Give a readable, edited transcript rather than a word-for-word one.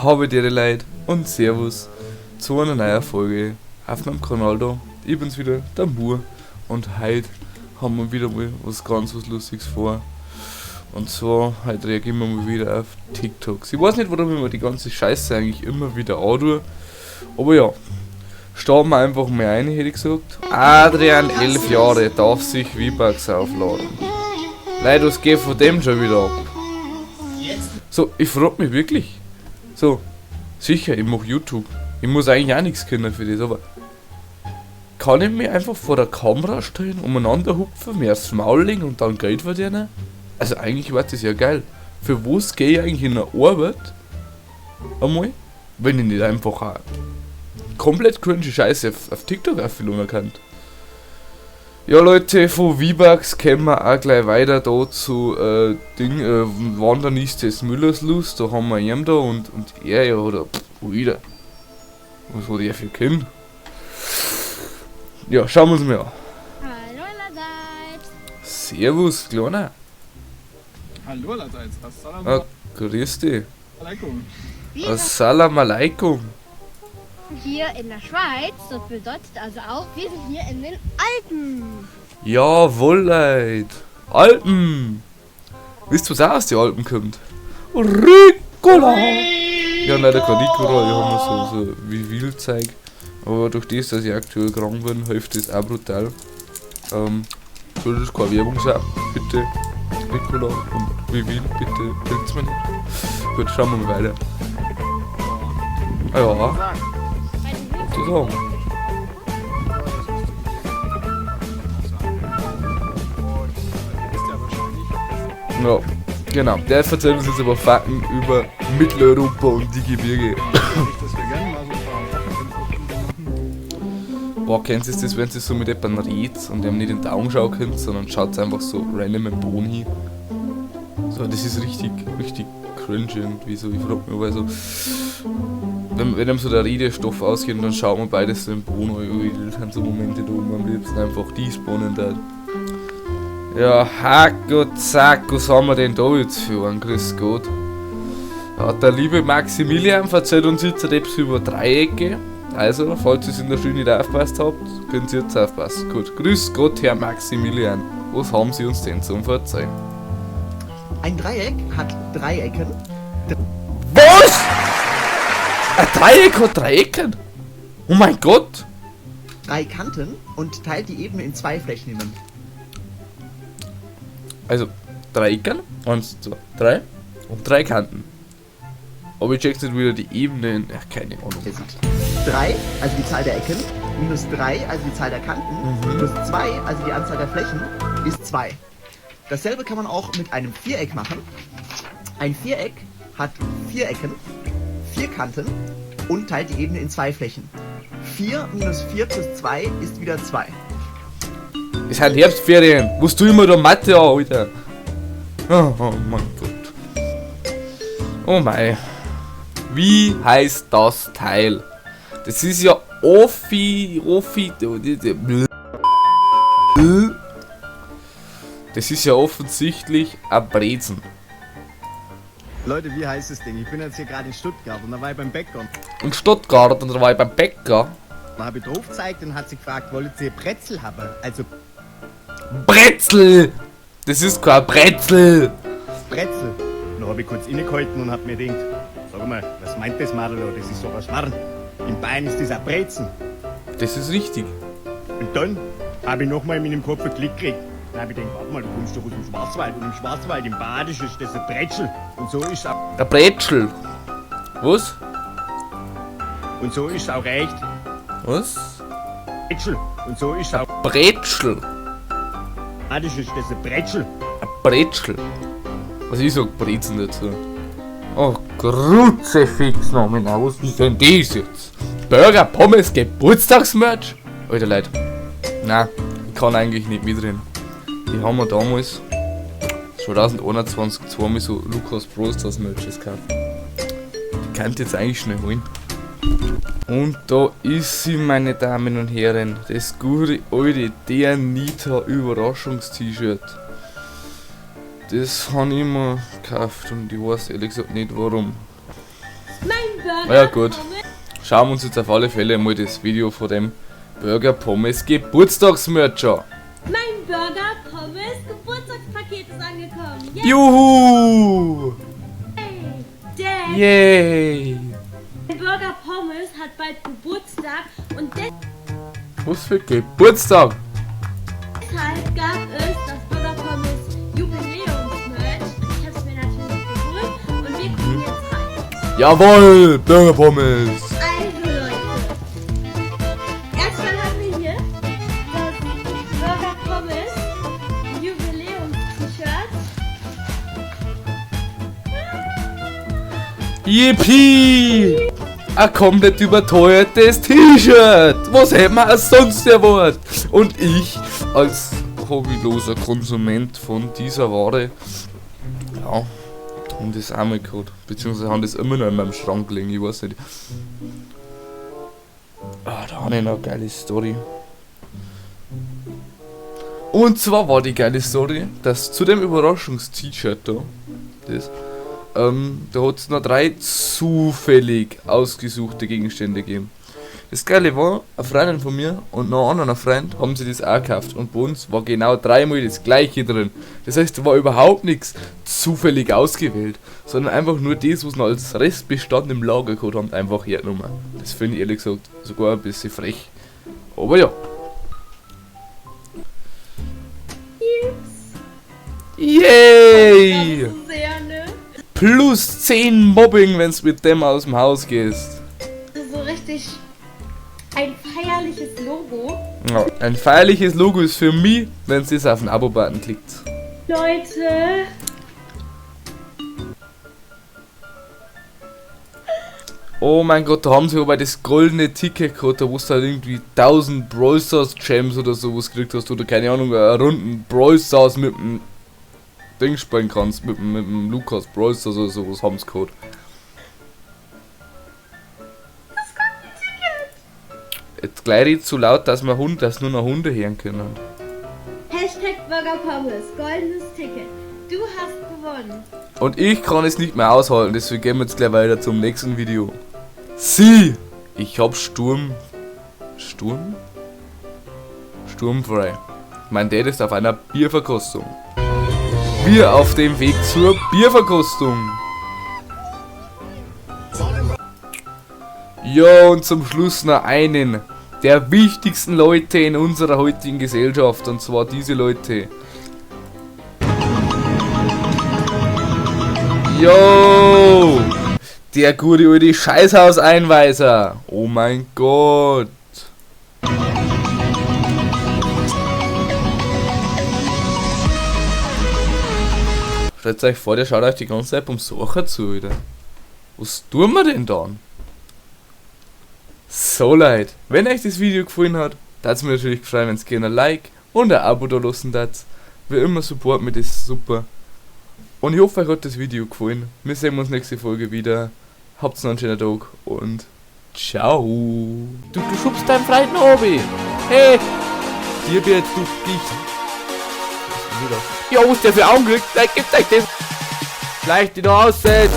Habe die Leute und Servus zu einer neuen Folge auf meinem Kanal da. Ich bin's wieder, der Mur, und heute haben wir wieder mal was ganz was Lustiges vor. Und zwar, heute reagieren wir mal wieder auf TikToks. Ich weiß nicht, warum ich mir die ganze Scheiße eigentlich immer wieder antue, aber ja, starten wir einfach mal ein, hätte ich gesagt. Adrian, 11 Jahre, darf sich V-Bucks aufladen. Leute, was geht von dem schon wieder ab? So, ich frag mich wirklich. So, sicher, ich mach YouTube. Ich muss eigentlich auch nichts können für das, aber kann ich mich einfach vor der Kamera stellen, umeinander hupfen, mir aufs Maul legen und dann Geld verdienen? Also eigentlich war das ja geil. Für was gehe ich eigentlich in eine Arbeit? Einmal, wenn ich nicht einfach auch komplett cringe Scheiße auf TikTok aufladen kann. Ja Leute, von V-Bucks kommen wir auch gleich weiter da zu Ding, Wandern ist des Müllers Lust, da haben wir ihn da und er ja, oder pff, wieder. Was hat er für Kind? Ja, schauen wir uns mal an. Hallo allerseits. Servus, Kleiner. Hallo allerseits. Assalamu Ah, grüß dich. alaikum. Wir Assalamu alaikum. sind hier in der Schweiz, das bedeutet also auch, wir sind hier in den Alpen. Jawohl, Leute. Alpen. Wisst ihr, was auch aus den Alpen kommt? Ricola. Ja, leider kein Ricola, ich hab nur so wie Wildzeug. Aber durch das, dass ich aktuell krank bin, hilft das auch brutal. Soll das keine Werbung sein? Bitte. Ricola und Vivil, bitte bringt's mir nicht. Gut, schauen wir mal weiter. Ah ja. So. Ja, genau. Der erzählt uns jetzt aber Fakten über Mitteleuropa und die Gebirge. Boah, kennst du das, wenn sie so mit jemandem redet und ihm nicht in die Augen schauen könnt, sondern schaut einfach so random im Boden hin? So, das ist richtig, richtig cringe irgendwie so. Ich frag mich aber so, wenn einem so der Redestoff ausgeht und dann schaut man beides so im Boden an, das sind so Momente, da wo man am liebsten einfach die spawnen da. Ja, Hacko, zack, was haben wir denn da jetzt für einen? Grüß Gott. Ja, der liebe Maximilian erzählt uns jetzt etwas über Dreiecke. Also, falls ihr in der Schule nicht aufgepasst habt, könnt ihr jetzt aufpassen. Gut, grüß Gott, Herr Maximilian. Was haben Sie uns denn zum Verzeihen? Ein Dreieck hat drei Ecken. Was? Ein Dreieck hat drei Ecken? Oh mein Gott! Drei Kanten und teilt die Ebene in zwei Flächen. Also, drei Ecken, 1, 2, 3 und drei Kanten. Aber ich check's nicht wieder die Ebene in, ach, keine Ahnung. 3, also die Zahl der Ecken, minus 3, also die Zahl der Kanten, plus 2, also die Anzahl der Flächen, ist 2. Dasselbe kann man auch mit einem Viereck machen. Ein Viereck hat 4 Ecken, 4 Kanten und teilt die Ebene in zwei Flächen. 4 minus 4 plus 2 ist wieder 2. Es sind Herbstferien. Was tue ich mir da Mathe an, Alter? Oh, oh mein Gott. Oh mein. Wie heißt das Teil? Das ist ja Offi, Offi, das ist ja offensichtlich ein Brezen. Leute, wie heißt das Ding? Ich bin jetzt hier gerade in Stuttgart und da war ich beim Bäcker. In Stuttgart und da war ich beim Bäcker. Da habe ich drauf gezeigt und hat sie gefragt, wollt ihr Brezel haben? Also Brezel! Das ist kein Brezel! Brezel. Dann habe ich kurz innegehalten und hab mir gedacht, sag mal, was meint das Madel da? Das ist doch ein Schmarrn. In Bayern ist das ein Brezen. Das ist richtig. Und dann habe ich nochmal in meinem Kopf einen Klick gekriegt. Dann habe ich gedacht, warte mal, du kommst doch aus dem Schwarzwald. Und im Schwarzwald, im Badisch, ist das ein Brezel. Und so ist auch. Ein Brezel? Was? Und so ist auch recht. Was? Brezel. Und so ist auch. Brezel. Badisch ist das ein Brezel. Ein Brezel. Also ich sag Brezen dazu. Oh, Kruzifix nominal, was ist denn das jetzt? Burger, Pommes, Geburtstagsmerch? Alter Leute, nein, ich kann eigentlich nicht mitreden. Die haben wir damals 2021 zweimal so Lukas Brosters Merches gekauft. Die könnt ihr jetzt eigentlich schnell holen. Und da ist sie, meine Damen und Herren, das gute alte der Nita Überraschungs-T-Shirt. Das hab ich mir gekauft und ich weiß ehrlich gesagt nicht warum. Mein Burger Ja, gut. Pommes Schauen wir uns jetzt auf alle Fälle mal das Video von dem Burger Pommes Geburtstagsmerch an. Mein Burger Pommes Geburtstagspaket ist angekommen. Yay! Juhu! Dad, Yay! mein Burger Pommes hat bald Geburtstag und Was für Geburtstag? deshalb gab es das Burger Pommes Jubiläumsmerch. Ich habe es mir natürlich geholt und wir gucken jetzt rein. Jawohl, Burger Pommes! Also Leute, erstmal haben wir hier das Burger Pommes Jubiläums-T-Shirt. Yippie! Ein komplett überteuertes T-Shirt! Was hätten wir auch sonst erwartet? Und ich als hobbyloser Konsument von dieser Ware, ja, haben das auch mal gehabt. Beziehungsweise haben das immer noch in meinem Schrank liegen, ich weiß nicht. Ah, da habe ich noch eine geile Story. Und zwar war die geile Story, dass zu dem Überraschungs-T-Shirt da, das, da hat es noch 3 zufällig ausgesuchte Gegenstände gegeben. Das Geile war, eine Freundin von mir und noch ein anderer Freund haben sie das auch gekauft und bei uns war genau 3-mal das gleiche drin. Das heißt, da war überhaupt nichts zufällig ausgewählt, sondern einfach nur das, was noch als Restbestand im Lager gehabt haben, einfach hergenommen. Das finde ich ehrlich gesagt sogar ein bisschen frech. Aber ja. Yay! Das ist sehr, ne? Plus 10 Mobbing, wenn's mit dem aus dem Haus gehst. Das ist so richtig ein feierliches Logo. Ja, ein feierliches Logo ist für mich, wenn's das auf den Abo-Button klickt. Leute. Oh mein Gott, da haben sie aber das goldene Ticket gehabt, da wo du halt irgendwie 1000 Brawl Stars Gems oder sowas gekriegt hast oder keine Ahnung, einen runden Brawl Stars mit dem Ding spielen kannst, mit dem Lukas Brawl Stars oder sowas haben sie gehabt. Das goldene Ticket! Jetzt gleich red's so laut, dass wir Hund, dass nur noch Hunde hören können. Hashtag Burger Pommes, goldenes Ticket. Du hast gewonnen. Und ich kann es nicht mehr aushalten, deswegen gehen wir jetzt gleich weiter zum nächsten Video. Sie! Ich hab Sturm. Sturm? Sturmfrei. Mein Dad ist auf einer Bierverkostung. Wir auf dem Weg zur Bierverkostung. Ja, und zum Schluss noch einen der wichtigsten Leute in unserer heutigen Gesellschaft. Und zwar diese Leute. Yo! Der gute alte Scheißhauseinweiser. Oh mein Gott. Stellt euch vor, der schaut euch die ganze Zeit beim Sucher zu, wieder. Was tun wir denn dann? So Leute, wenn euch das Video gefallen hat, würde es mich natürlich freuen, wenn's gerne ein Like und ein Abo da lassen würdet. Wie immer, Support mir das super. Und ich hoffe, euch hat das Video gefallen. Wir sehen uns nächste Folge wieder. Habt's noch einen schönen Tag und ciao. Du schubst deinen Freund noch oben. Hey, dir wird du dich. Ja, was der für Augen kriegt, gib euch das. Gleich die da aussetzt.